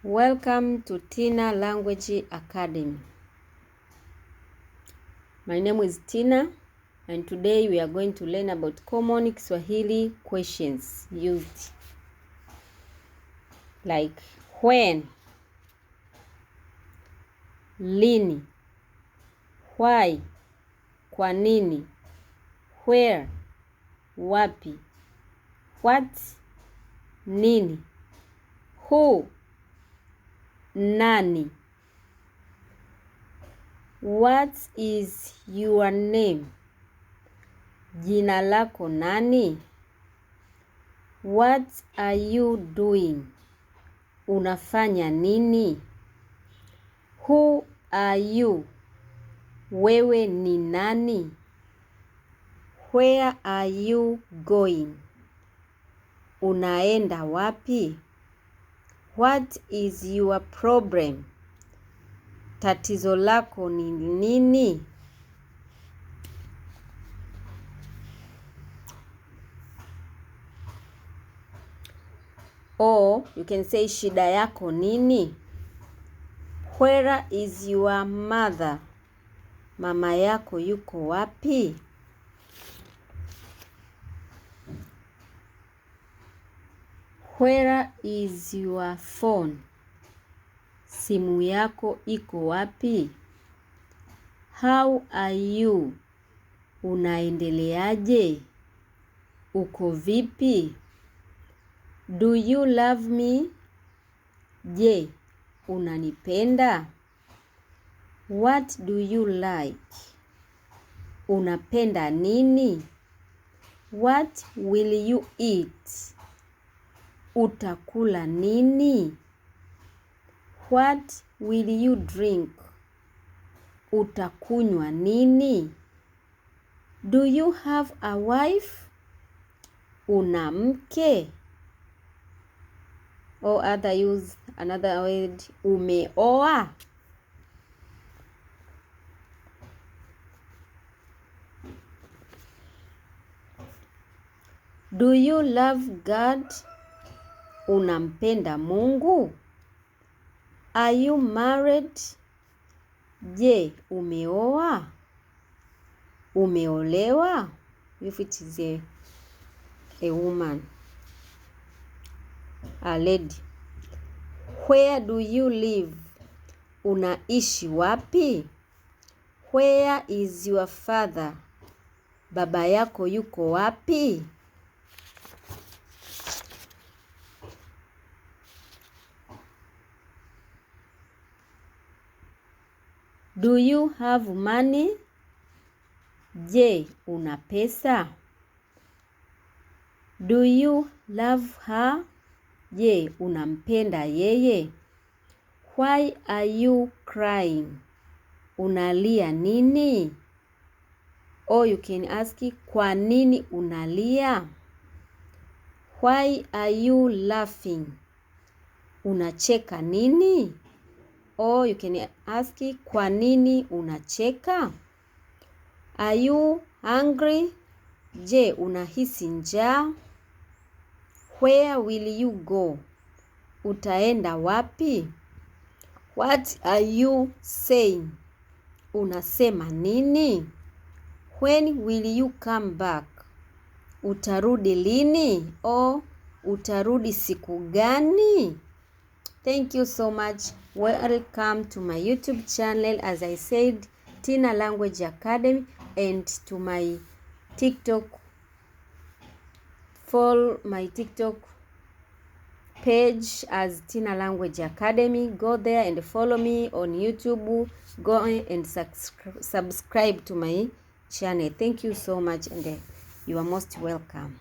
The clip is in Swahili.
Welcome to Tina Language Academy. My name is Tina and today we are going to learn about common Kiswahili questions used like when, lini, why, kwa nini, where, wapi, what, nini, who, nani. What is your name? Jina lako nani? What are you doing? Unafanya nini? Who are you? Wewe ni nani? Where are you going? Unaenda wapi? What is your problem? Tatizo lako ni nini? Or you can say shida yako nini? Where is your mother? Mama yako yuko wapi? Where is your phone? Simu yako iko wapi? How are you? Unaendeleaje? Uko vipi? Do you love me? Je, unanipenda? What do you like? Unapenda nini? What will you eat? Utakula nini? What will you drink? Utakunywa nini? Do you have a wife? Una mke? Or other use another word, umeoa? Do you love God? Unampenda Mungu? Are you married? Je, umeoa? Umeolewa? If it is a woman, a lady. Where do you live? Unaishi wapi? Where is your father? Baba yako yuko wapi? Do you have money? Je, una pesa? Do you love her? Je, unampenda yeye? Why are you crying? Unalia nini? Or you can ask, kwa nini unalia? Why are you laughing? Unacheka nini? Or you can ask, kwa nini unacheka? Are you hungry? Je, unahisi njaa? Where will you go? Utaenda wapi? What are you saying? Unasema nini? When will you come back? Utarudi lini? Or utarudi siku gani? Thank you so much. Welcome to my YouTube channel, as I said, Tina Language Academy, and to my TikTok. Follow my TikTok page as Tina Language Academy. Go there and follow me on YouTube. Go and subscribe to my channel. Thank you so much, and you are most welcome.